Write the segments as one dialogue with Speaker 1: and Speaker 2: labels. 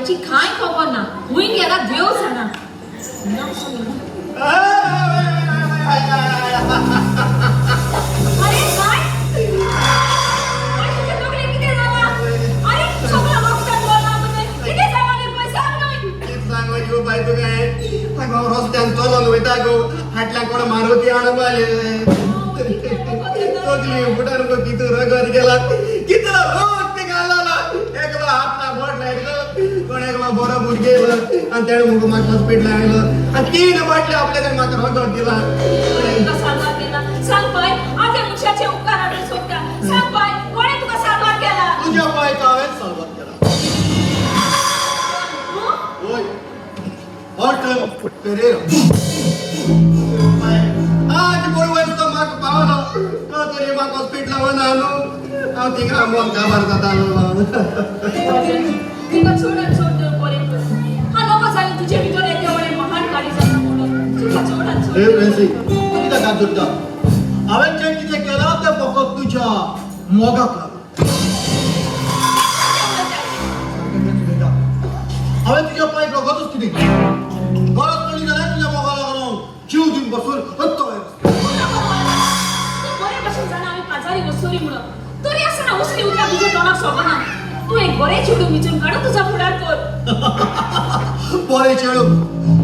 Speaker 1: पायची कांय खबर ना, हुंय गेला देव जाणा. अरे काय, तुझ्या तकलेक कितें जालां? अरे सगळो रगतान भरला तुवें, कितें जालां रे पळय सांग न्हय.
Speaker 2: सांग गो बाय, तुका हांव रस्त्यान चलोन वयता गो, फाटल्यान कोण मारुती हाणून मारले. तकली फुटान गो, कितू रगत गेला, कितलो रक्त घालला. एकलो हात बोट लायलो, कोण एकलो बरो भुरगो येयलो आनी तेणें मुगो म्हाका हॉस्पिटलान हाडलो आनी 3 बाटल्यो आपल्या म्हाका रगत दिला.
Speaker 1: तुका साल्वार केला, सांग पळय. आतां मनशाचे उपकार हाडून सोदता. सांग पळय, कोणें तुका साल्वार केला?
Speaker 2: तुज्या पायक हांवें साल्वार केला. वय, हॉटल पेरेरा. आज पळय तो म्हाका पावलो, तो तरी म्हाका हॉस्पिटलान वचना न्हू. हांव थिंगा आंबोन काबार जातालो.
Speaker 1: तुका चोडान चोड देव बरें करूं. हा नको जालें तुजे भितर येदें व्हडलें महान कार्य जाता म्हणून. तुका चोडान चोड.
Speaker 2: ए फ्रेंसी, तूं कित्याक हात धरता? हांवें जें कितें केलां तें फकत तुज्या मोगाक लागून. हांवें तुज्या पांयक रगतूच कितें गरज पडली जाल्यार तुज्या मोगा लागून जीव दिवन बसून तयार.
Speaker 1: तूं बरे भशेन जाणा आमी काजारी वसुरी म्हणून, तरी आसतना असलीं उतरां तुज्या तोंडाक सोबना. तूं एक बरें चेडूं विचून काडून तुजो फुडार कर.
Speaker 2: बरें चेडूं,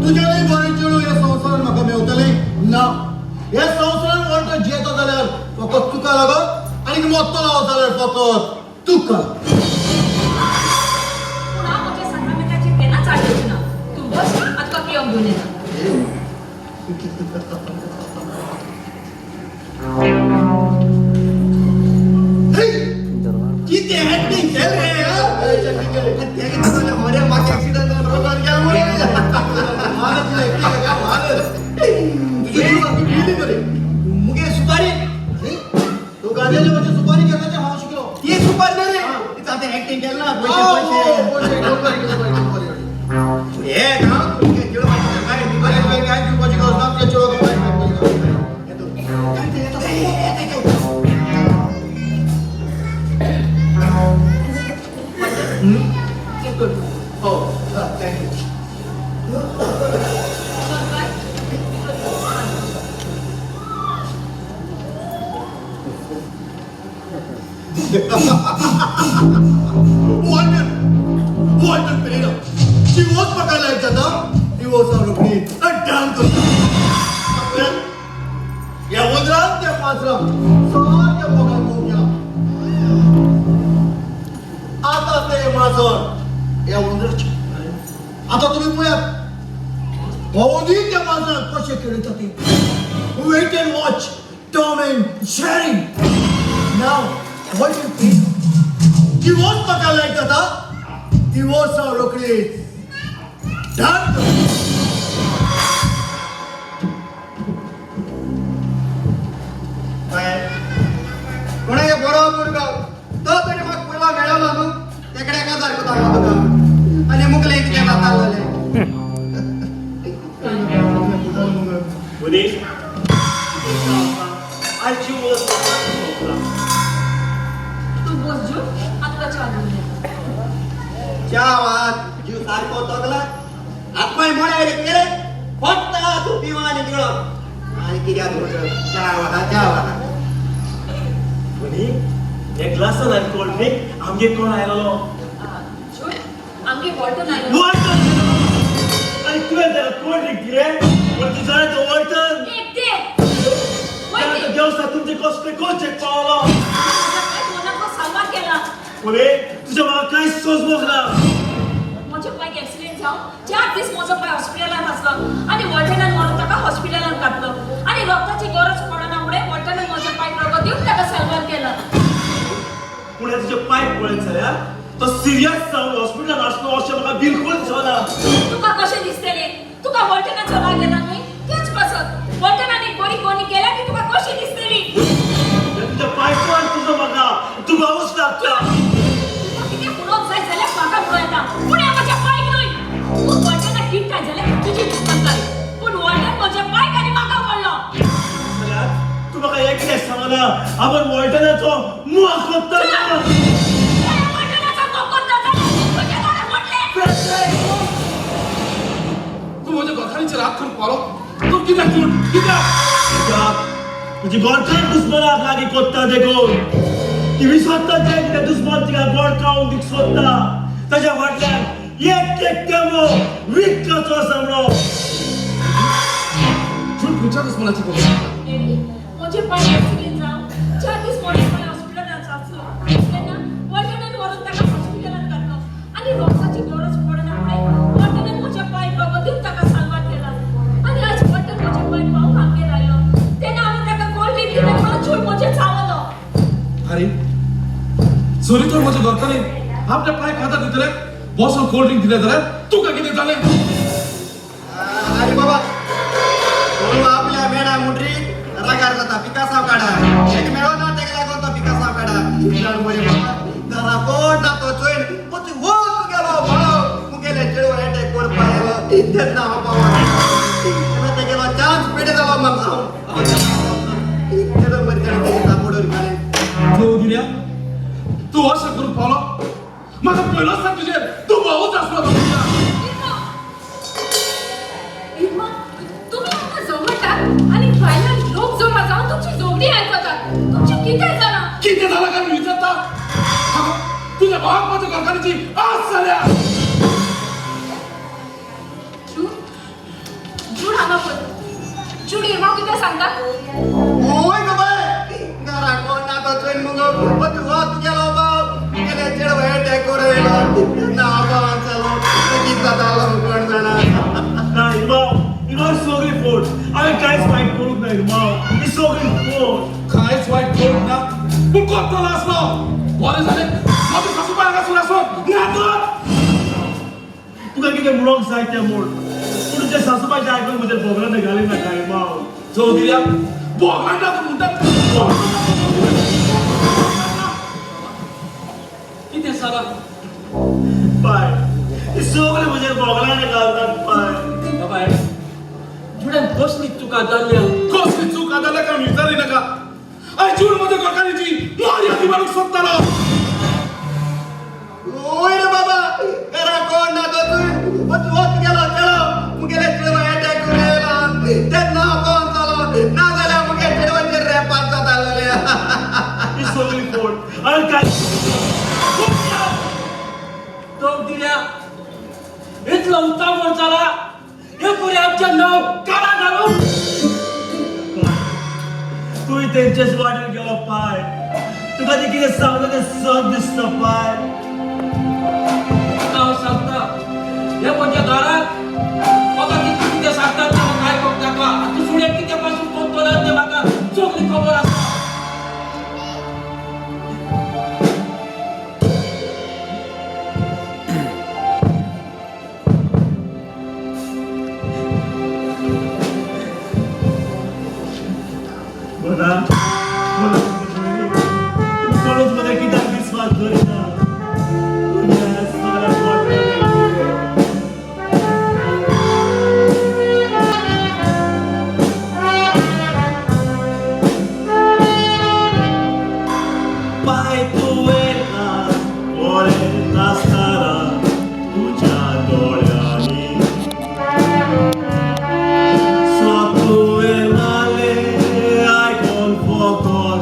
Speaker 2: तुज्यानूय बरें चेडूं ह्या संवसारान म्हाका मेवतलें ना. ह्या संवसारान वळटो जियेता जाल्यार फकत तुका लागत आनी मरतलो जाल्यार फकत तुका.
Speaker 1: पूण हांव म्हज्या साक्रामेंताचेर केन्नाच आड ना. तूं बस, हांव तुका पिवंक घेवन येता.
Speaker 2: कितें एक्टिंग केलें रे? म्हाका एक्सिडंट जावन रगत गेलें म्हणून.
Speaker 3: मुगे सुपारी
Speaker 2: तूं गांजेली म्हजी सुपारी घेवपाचें हांव शिकलो.
Speaker 3: ती सुपारी न्ही रे, आतां एक्टिंग केलें ना. पयशे पयशे हे गांव तुमगे चेडवाची
Speaker 2: अरे काय दिवपाची गरज ना तुज्या चेडवाक. हो, thank you.
Speaker 1: चल बाय.
Speaker 2: वॉल्टर, वॉल्टर पेरेरा, दिवस म्हाका लायक जाता, दिवस हांव रोखडी डान करता. ह्या उजरान त्या माजरान सारक्या मोगान मोग. आतां ते माजर ह्या उंदराचें. आतां तुमी पळयात भोंवदी त्या माजराक कशें खेळयता ती. Wait and watch, Tom and Jerry. Now Walter Pereira, दिवस म्हाका लायक जाता, दिवस हांव रोखडी डान करता.
Speaker 3: कोणाक बरो भुरगो तो तरी म्हाका पयलो मेळलो न्हू, तेकडे काजार कोता तुका आनी मुगलें कितें जाता जालें.
Speaker 4: मनीस आज जीव सोंपला.
Speaker 1: तूं बस जू, हांव तुका च्या घेवन येता.
Speaker 3: च्या वात जीव सारको तगला, हातपांय मोडे वयले केले फक्त तूं पिवा आनी गिळो आनी कित्याक च्या वाहा च्या वाहा.
Speaker 4: मनी, हे ग्लासान आनी कोल्ड ड्रिंक आमगे कोण आयलो?
Speaker 1: जू, आमगे वॉल्टन आयलो.
Speaker 4: वॉल्टन? आनी तुवें ताका कोल्ड ड्रिंक दिलें? पूण तूं जाणा तो वॉल्टन
Speaker 1: एक दे.
Speaker 4: ताका देवसा तुमचे कसले कोचेक पावलो.
Speaker 1: साल्वार केला.
Speaker 4: पुणे तुज्या म्हाका कांय सोजमोक ना.
Speaker 1: म्हज्या पायक एक्सिडेंट जावन 4 दीस म्हजो पाय हॉस्पिटलांत आसलो आनी वॉल्टनान व्हरून ताका हॉस्पिटलांत घातलो आनी रगताची गरज पडना फुडें वॉल्टनान म्हज्या पायक रगत दिवन ताका साल्वार केला.
Speaker 4: पूण तुज्या पायक पळयत जाल्यार तो सिरियस जावन हॉस्पिटलांत आसलो अशें म्हाका बिलकूल दिसना.
Speaker 1: तुका कशें दिसतलें? तुका वॉल्टनाचो राग येता न्हय, तेच पासत वॉल्टनान एक बरी कोणी केल्या की तुका कशी दिसतली?
Speaker 4: तुज्या पायचो आनी तुजो म्हाका दुबावूच लागता.
Speaker 1: तुका कितें म्हणूंक जाय जाल्यार म्हाका म्हणूं येता, पूण हें म्हज्या पायक न्हय. तूं वॉल्टनाक किट्टाय जाल्यार तुजी दुस्मानकाय, पूण वॉल्टन म्हज्या पायक आनी म्हाका व्हडलो.
Speaker 4: जाल्यार तूं म्हाका हें कितें सांगना, आपूण वॉल्टनाचो मोग कोत्ता?
Speaker 1: वॉल्टनाचो मोग कोत्ता जाल्यार तुज्या दोळे मोडले.
Speaker 5: तूं म्हज्या घरकान्नीचेर हात करूंक पावलो? तूं कित्याक तूं कित्याक?
Speaker 4: कित्याक? तुजी गोडकान दुस्मनाक लागीं कोत्ता देखून ती विसरता तें कितें दुस्मान तिका गोड खावंक दिक सोदता. ताच्या फाटल्यान एक एक तेंबो विक्काचो आसा म्हणून.
Speaker 5: तूं खंयच्या दुस्मनाची खबर?
Speaker 1: डॅडी, म्हजे पांय ऍक्सिडेंट जावन 4 दीस मोडे पांय हॉस्पिटलांत आसलो तेन्ना वॉल्टनान व्हरून ताका हॉस्पिटलांत घातलो आनी रगताची गरज पडना फुडें वॉल्टनान म्हज्या पांयक रगत दिवन ताका साल्वार केला. आनी आज वॉल्टन म्हज्या पांयक पावूंक आमगेर आयलो तेन्ना हांवें ताका कोल्ड ड्रिंक दिलें म्हणून चूड म्हजेर चावलो.
Speaker 5: अरे सरी तर म्हज्या घरकान्नीन आपल्या पांयक हाताक दितले बसून कोल्ड ड्रिंक दिले जाल्यार तुका कितें जालें?
Speaker 3: अरे बाबा, कोण आपल्या मेणा मुटरी रागार जाता पिकासाव काडा. एक मेळो ना तेका लागून तो पिकासाव काडा. जाण मरे बाबा, घरा कोण ना तो चोयन पती वच तुगेलो भाव मुगेले चेडवा अटॅक करपा येयलो तेन्ना हांव पावना. तेन्ना तेगेलो चान्स पेडे जालो म्हाका. तेदो मरे तेणें तेगे तापोडून घालें.
Speaker 5: चौधुर्या, तूं अशें करूंक पावलो? म्हाका पयलोच सांग तुजेर तूं भावूच आसलो तो तुज्या.
Speaker 1: इरमा, तुमी आमकां झगडटात आनी भायल्यान लोक जमा जावन तुमची झगडी आयकतात. तुमचें कितें जालां?
Speaker 5: कितें जालां काय म्हूण विचारता? हांगा तुज्या भावाक म्हज्या घरकान्नीची आस जाल्या.
Speaker 1: जूड, जूड हांगा पळय. जूड, इरमा कितें सांगता?
Speaker 3: ओय गो बाय, घरा कोण ना तो चोयन मुगो पती वच तुगेलो भाव मुगेले चेडवा अटॅक करून येयलो तेन्ना हांव पावना जालो. कितें जातालो कोण जाणा.
Speaker 4: ना इरमाव, इरमाव सगळी फोट. हांवें कांयच वायट करूंक ना इरमाव, ही सगळी फोट.
Speaker 5: कांयच वायट करूंक ना पूण कोत्तलो आसलो बरें जालें म्हज्या सासूबाय हांगासर आसो ना तर.
Speaker 4: तुका कितें म्हणोंक जाय तें म्हूण, पूण तुज्या सासूबायचें आयकून म्हजेर भोगणां घाली नाका इरमाव.
Speaker 5: चौधुर्या, बोगलांडा तूं म्हणटा.
Speaker 6: कितें जालां?
Speaker 4: पाय, ती सगळी म्हजेर भोगणां घालतात पाय.
Speaker 6: बाबाय, जुड्यान कसली चुका जाल्ल्या?
Speaker 5: कसली चूक जाल्या काय विचारी नाका. आयज जून म्हज्या घरकान्नीची मार्या दिवाळूंक सोदतालो.
Speaker 3: ओय रे बाबा, घरा कोण ना तो चोयन पती वच तुगेलो चेडो मुगेले चेडवा अटॅक करून येयलो तेन्ना हांव पावना जालो. ना जाल्यार मुगे चेडवाचेर रेपात जातालें.
Speaker 4: ही सगळी फोट. हांवें कांय
Speaker 6: तो दिल्या इतलो उतामोड जाला हे पुरे आमचें नांव काळा घालून.
Speaker 4: तूंय तेंचेच वाटेर गेलो पाय. तुका तें कितें सांगता तें सत दिसता पाय.
Speaker 6: तुका हांव सांगता, हे म्हज्या घरांत म्हाका कितें कितें सांगतात तें म्हाका आयकूंक नाका. आनी तूं फुडें कितें पासून करतलो तें म्हाका सगळी खबर आसा.
Speaker 4: बोला बोला, कोणूच म्हजेर कित्याक विस्वास दवरिना? तुज्या सगळ्या वाटेर. पाय तुवें पळयत आसतना तुज्या दोळ्यांनी सो तुवें मारलें आयकून फकत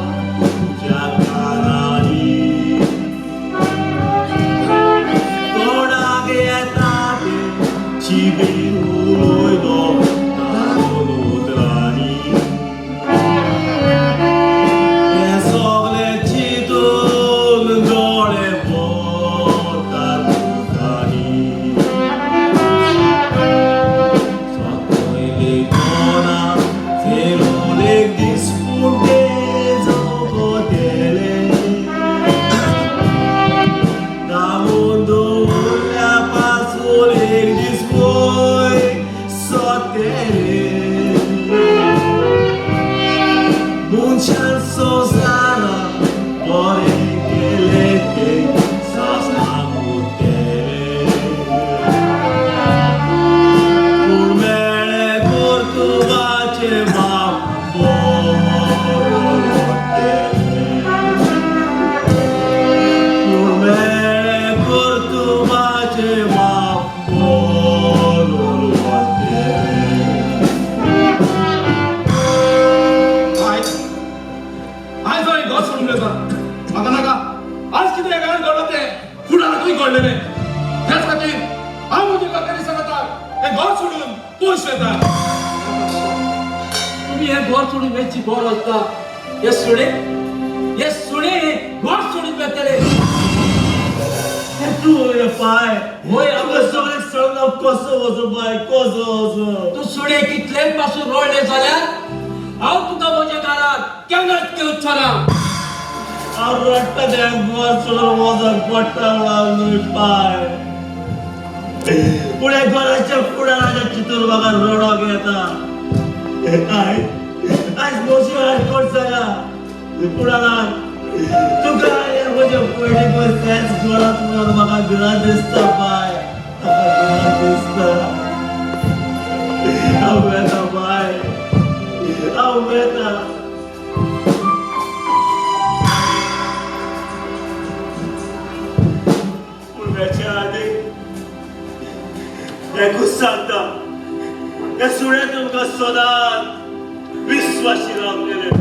Speaker 6: बायलेची गरज ना. हे सुणे, हे सुणे घर सोडून वेतले.
Speaker 4: तूं वयलो पाय.
Speaker 6: वय,
Speaker 4: तुका सगळें सोडून हांव कसो वचूं पाय, कसो वचूं?
Speaker 6: तूं सुणे कितले पासून रडले जाल्यार हांव तुका म्हज्या घरात केन्नाच घेवचो ना.
Speaker 4: हांव रडटा तें घर सोडून वचोंक पडटा म्हणून हांव न्हय पाय. पूण ह्या घराच्या फुडाराच्या चिंतून म्हाका रडोंक येता. आयज आयज म्हजी हाडकोट जाल्या फुडाराक तुका हे म्हजे पयलीं पळय तेंच घरांत म्हणून म्हाका घरांत दिसता पाय, म्हाका घरांत दिसता. हांव वेता पाय, हांव वेता. पूण वेच्या आदी एकूच सांगता, हे सुणे तुमकां सदांच विस्वाशी रावतले.